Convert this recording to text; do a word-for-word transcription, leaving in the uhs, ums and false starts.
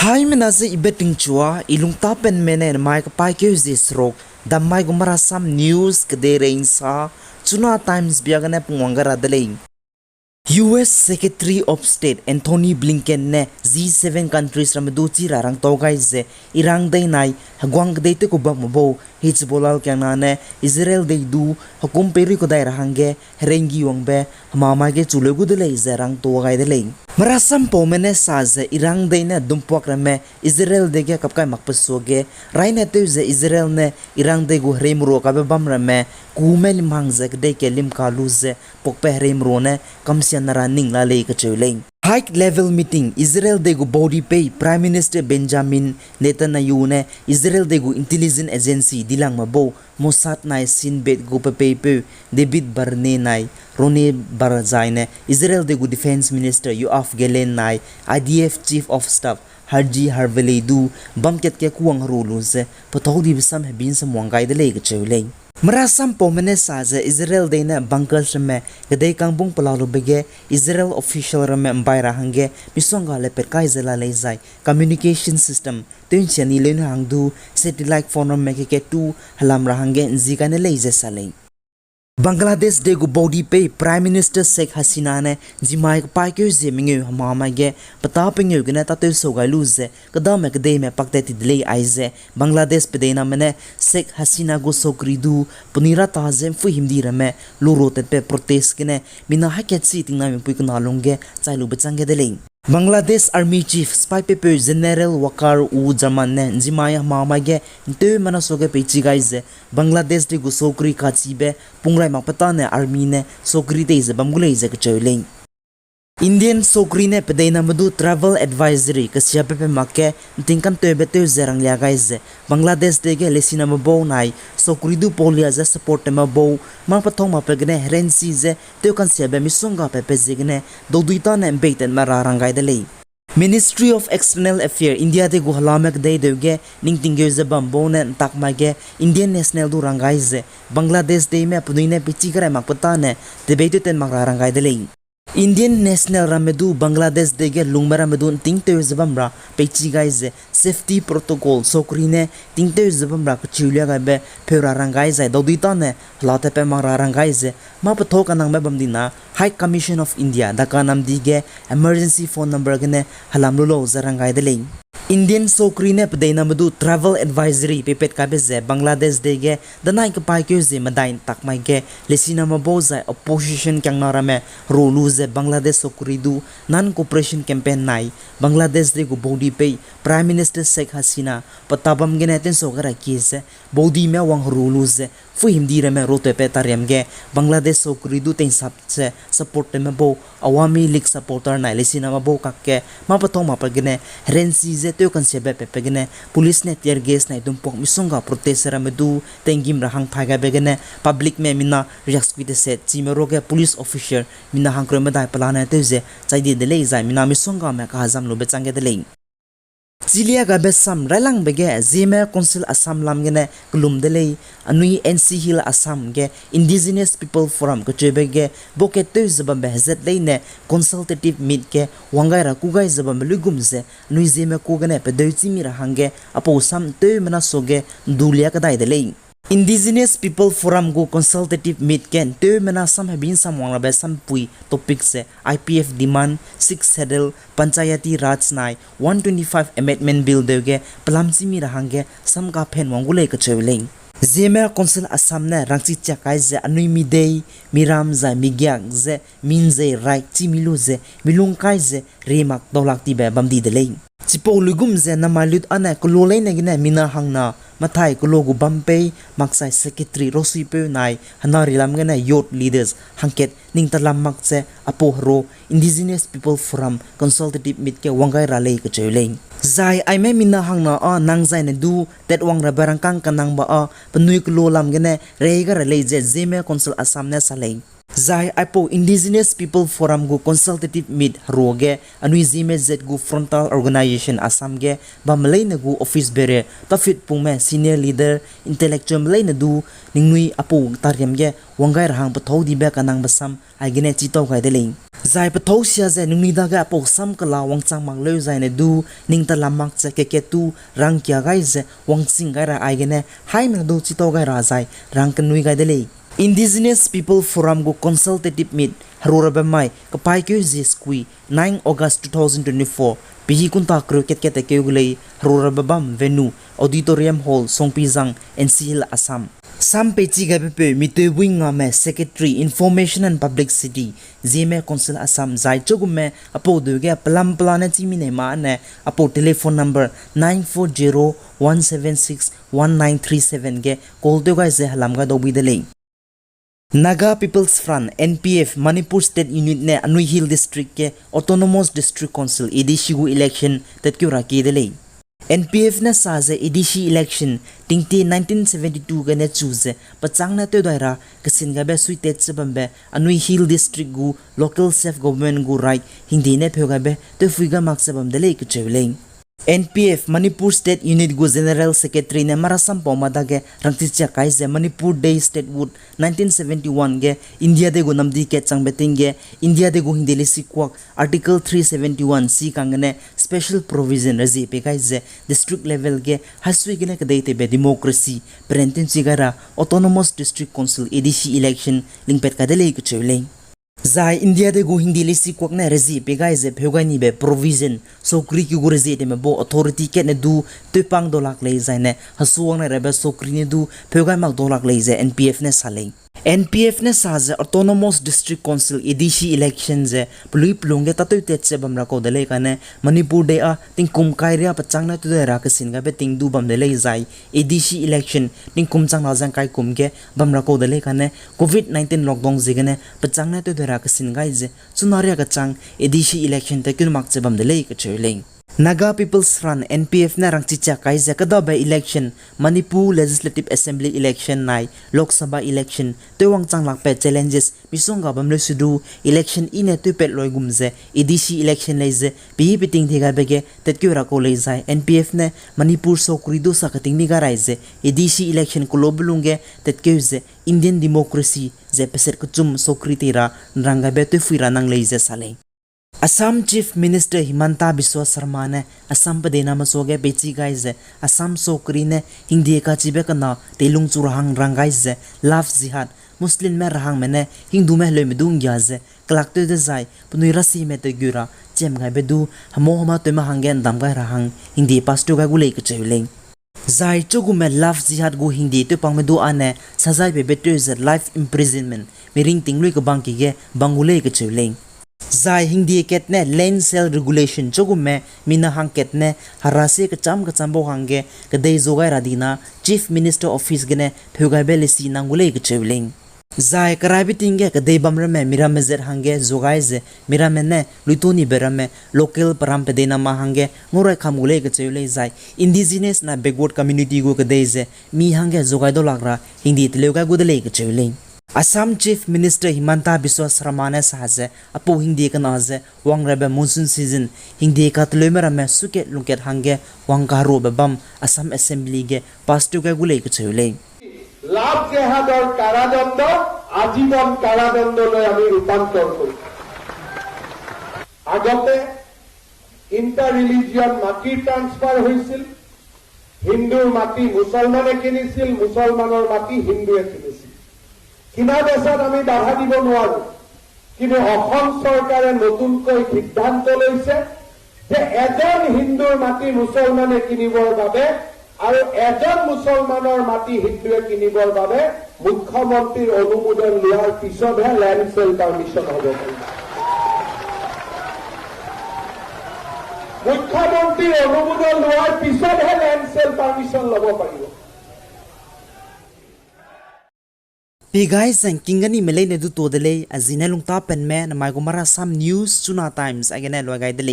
Haimena ze I Betingchua, I lungtapenme ne nemai kepaîkeu ze seruk, dammai gu Marasam News kedeirei nsa, Chuna Times bia gene pungwang gai ra de lei. U S Secretary of State Antony Blinken ne G seven countries ramme du chi ra rangtau gai ze, Iran dei nai heguang kedei tew ku bamme bau Hezbollah kiangna ne Israel dei du hekum peirui kedai ra hangge herenggi wangbe hemamai ge chu leu gu de lei ze rangtau gai de lei. Merasampaume ne sa ze Iran dei ne dumpuak ramme Israel dei ge kapkai makbe suage, raine tew ze Israel ne Iran dei gu hereimerua kabe bam ramme kume limhang ze kedei ke limka lu ze puakbe hereimerua ne kamsianna ra ning la lei kacheu lei. High level meeting, Israel dei gu baudi pei Prime Minister Benjamin Netanyahu ne Israel dei gu intelligence agency dilangme bau Mossad nai Shin Bet gu pepeipeu David Barnea nai Ronnie Bar zai ne Israel dei gu Defense Minister Yoav Gallant nai I D F Chief of Staff Herzi Halevi du bam kat ge kuwang heru lu ze pethau dibe sam hebi nsam wang gai de lei kacheu lei. Merasampaume ne sa ze Israel dei ne bunkers ramme kedei kangbung pela lube ge Israel official ramme mbai ra hangge misongga lepat kai ze la lei zai communication system tew nsia ni leune hang du satellite phone ramme keke tu helam ra hangge nzi gai ne lei ze sa lei. Bangladesh dei gu baudi pei Prime Minister Sheikh Hasina ne nzimai kepaîkeu ze mengeu hemamai ge petâ pengeu gene tâtew sau gai lu ze kedame kedeime paktat ti de lei aize Bangladesh pedeiname ne Sheikh Hasina gu sokri du penui ra ta ze mpui himdi ramme luro tatbe protest gene mina hakat chi tingnaimipui kena lungge chai lube chang ge de lei. Bangladesh Army Chief sipai pepeu General Waqar-u-Zaman ne nzimai hemamai ge nteumena suage peichi gai ze Bangladesh dei gu sokri kachibe pungrai makpetane army ne sokri tei ze bam gu lei ze kacheu lei. Indian sokri ne pedeiname du travel advisory kesiabe pe mak ge nting kanteube tew ze ranglia gai ze Bangladesh dei ge lesiname bau nai sokri du paulia ze support tewme bau mâ pethau makbe gene herensi ze tew kansiabe misongga pepe ziegene daudui tâne mbeitatme ra rang gai de lei. Ministry of External Affairs India dei gu helame kedei deu ge ningtingkeu ze bam bau ne ntak mai ge Indian national du rang gai ze Bangladesh deime penui ne peichi kerai makpetane tebei tewtat mak ra rang gai de lei. Indian national ramme du Bangladesh dei ge lungme ramme du ntingtew ze bam ra peichi gai ze safety protocol sokri ne tingtew ze bam ra kechiulia gaibe peu ra rang gai zai daudui tâne hela tatpat mak ra rang gai ze mâ pethau kanangbe bam dina High Commission of India Dhaka namdi ge emergency phone number gene helam lu lau ze rang gai de lei. Indian sokri ne pedeiname du travel advisory peipat kaibe ze Bangladesh dei ge danai kepaîkeu ze medai ntak mai ge lesiname bau zai opposition kiangna ramme ru lu ze Bangladesh sokri du non-cooperation campaign nai Bangladesh dei gu baudi pei Prime Minister Sheikh Hasina peta bam gene tensau gai ra kie ze baudime wang heru lu ze mpui himdi ramme rotewpat tariam ge Bangladesh sokri du teinsap ze support tewme bau Awami League supporter nai lesiname bau kakge mâ pethau makbe gene herensi ze tew kansiabe pepe gene police ne tear gas nai dumpuak misongga protest ramme du tenggim ra hangthai gaibe gene publicme mina riakskui teset chime ruage police officer mina hangkreu medai pelane tew ze chai di de lei zai mina misonggame kahazam lube chang ge de lei. Chilia gaibe sam railangbe ge Zeme Council Assam lam gene kelum de lei, anui N C Hill Assam ge Indigenous People Forum kecheube ge baukat tew ze bambe hezat leine consultative meet ge wang gai ra ku gai ze bambe luigum ze anui Zeme ku gene pedeu chîmi ra hangge apau sam nteumena suage ndulia kedai de lei. Indigenous People Forum gu consultative meet ge nteumena sam hebi nsam wang rabe sampui topic ze I P F demand, Sixth Schedule, Panchayati Raj nai one twenty-five Amendment Bill deu ge pelam chîmi ra hangge sam kaphen wang gu lei kacheu lei. Zeme Council Assam ne rangchi chiak kai ze anui midei, miram zai migiak ze minzei rai chîmi lu ze milung kai ze rie mak daulak tibe bam di de lei. Chipau luigum ze namai lut âne kelo leine gene mina hangna mathai kelo gu bam pei makchai secretary rasuipeu nai hena rilam gene youth leaders hangkat ning talam mak ze apau hero Indigenous People Forum consultative meet ge wang gai ra lei kacheu lei. Zai aime mina hangna â nang zaine du tatwang rabe rangkâng kanangbe â penui kelo lam gene rei gai ra lei ze Zeme Council Assam ne sa lei. Zai aipau Indigenous People Forum gu consultative meet heruage anui Zeme zat gu frontal organization Assam ge bamme leine gu office bearer Tafit Pungme senior leader intellectualme leine du ningnui aipau tariam ge wang gai ra hang pethâu dibe kanangbe sam aigene chitau gai de lei. Zai pethâu sia ze ningnui dage aipau sam kela wangchang mak leu zaine du ning talam mak ze kekattu rangkia gai ze wangching gai ra aigene haimena du chitau gai ra zai rangkenui gai de lei. Indigenous People Forum gu consultative meet herurabe mai kapaîkeu zie sekui nine August two thousand twenty-four, pehî kunta kereu kat kat tekeu gu lei, herurabe bam venue Auditorium Hall, Songpijang, N C Hills, Assam. Sam peichi gaibepeu Miteubui Ngame, Secretary, Information and Publicity, Zeme Council Assam, zai chugume aipau deu ge pelam pelane chî mi nei ma ne aipau telephone number nine four zero one seven six one nine three seven ge call tew gai ze helam gai dau bui de lei. Naga People's Front, N P F, Manipur State Unit ne anui Hill District ge Autonomous District Council, A D C gu election tatkeu ra kie de lei. N P F ne sa ze A D C election tingtie nineteen seventy-two gene chu ze pechâng ne tewdai ra kesin gaibe suitat ze bambe anui Hill District gu local self government gu right hingde ne pheu gaibe tewpui gai mak ze bam de lei kacheu lei. N P F Manipur State Unit gu General Secretary ne marasam pau ma dage rangchichiak kai ze Manipur Day Statehood nineteen seventy-one ge India dei gu namdi kat changbe ting ge India dei gu hingde lesikuak Article three seventy-one C kanggene special provision rezie pei gai ze district level ge haisui gene kedei teibe democracy peren tinchi gai ra Autonomous District Council, A D C election lingpat kai de lei kacheu lei. Zai India dei gu hingde lesikuak ne rezie pei gai ze pheu gai nibe provision, sokri ki gu rezie teime bo authority kat ne du tewpang dau lak lei zaine hesuang ne rabe sokri ne du pheu gai mak dau lak lei ze N P F ne sa lei. N P F ne sa ze Autonomous District Council, A D C election ze pelui pelung ge tatew tat ze bam ra kau de lei kane Manipur dei â tingkum kairia pechâng ne tewdai ra kesin gaibe ting du bam de lei zai A D C election tingkum chang na zeng kaikum ge bam ra kau de lei kane Covid nineteen lockdown ziegene pechâng ne tewdai ra kesin gai ze chuna ria kechang A D C election tatkeu mak ze bam de lei kacheu lei. Naga People's Front, N P F ne rangchichiak kai ze kedabe election, Manipur Legislative Assembly election nai Lok Sabha election tewwang chang lakbe challenges misongga bam leu sedu election i ne tewpat loi gum ze A D C election lei ze pehî peting di gaibe ge tatkeu ra kau lei zai N P F ne Manipur sokri du sa keting mi gai rai ze A D C election kelo belung ge tatkeu ze Indian democracy ze peset kechum sokri tei ra nrang gaibe tewpui ra nang lei ze sa lei. Assam Chief Minister Himanta Biswa Sarma ne Assam pedeiname suage peichi gai ze Assam sokri ne hingde kachibe kena teilung chu ra hang rang gai ze Love Jihad, Muslimme ra hangme ne Hindume heleume du nggia ze kelak tew dezai penui rasime tewgu ra chiam gaibe du hemau hema tewme hangge ndam gai ra hang hingde pass tew gai gu lei kacheu lei. Zai chugume Love Jihad gu hingde tewpangme du â ne sazaipeibe tew ze life imprisonment, miring ting lui kebang ki ge bang gu lei kacheu lei. Zai hingde kat ne land sale regulation chugume mina hangkat ne hera sie kecham kecham bau hangge kedei zu gai ra dina Chief Minister Office gene pheu gaibe lesi nang gu lei kacheu lei. Zai keraibe ting ge kedei bam ramme miramme zat hangge zu gai ze miramme ne luitonibe ramme local peram pedeiname hangge ngaurai kam gu lei kacheu lei zai indigenous na backward community gu kedei ze mi hangge zu gai dau lak ra hingde teleu gai gu de lei kacheu lei. Assam Chief Minister Himanta Biswa Sarma ne sa ze aipau hingde kena ze wang rabe monsoon season hingde kateleume ramme suikat lungkat hangge wang kaheruabe bam Assam Assembly ge pass tew gai gu lei kacheu lei. লাভ জেহাদৰ কাৰাদণ্ড, আজীৱন কাৰাদণ্ডলৈ আমি ৰূপান্তৰ কৰিম। আগতে inter religion মাটিৰ ট্ৰান্সফাৰ হৈছিল, হিন্দুৰ মাটি মুছলমানে কিনিছিল, মুছলমানৰ মাটি হিন্দুৱে কিনিছিল। কিনা বেচাত আমি বাধা দিব নোৱাৰো, কিন্তু অসম চৰকাৰে নতুনকৈ সিদ্ধান্ত লৈছে যে এজন হিন্দুৰ মাটি মুছলমানে কিনিবৰ বাবে আৰু এজন মুছলমানৰ মাটি হিন্দুৱে কিনিবৰ বাবে মুখ্যমন্ত্ৰীৰ অনুমোদন লোৱাৰ পিছতহে লেণ্ড চেল পাৰ্মিশ্যন হ'ব পাৰিব। মুখ্যমন্ত্ৰীৰ অনুমোদন লোৱাৰ পিছতহে লেণ্ড চেল পাৰ্মিশ্যন ল'ব পাৰিব। Pei gai zangking gani me leine du to de lei, a zine lungta penme, namai gu Marasam News, Chuna Times, aigene loi gai de lei.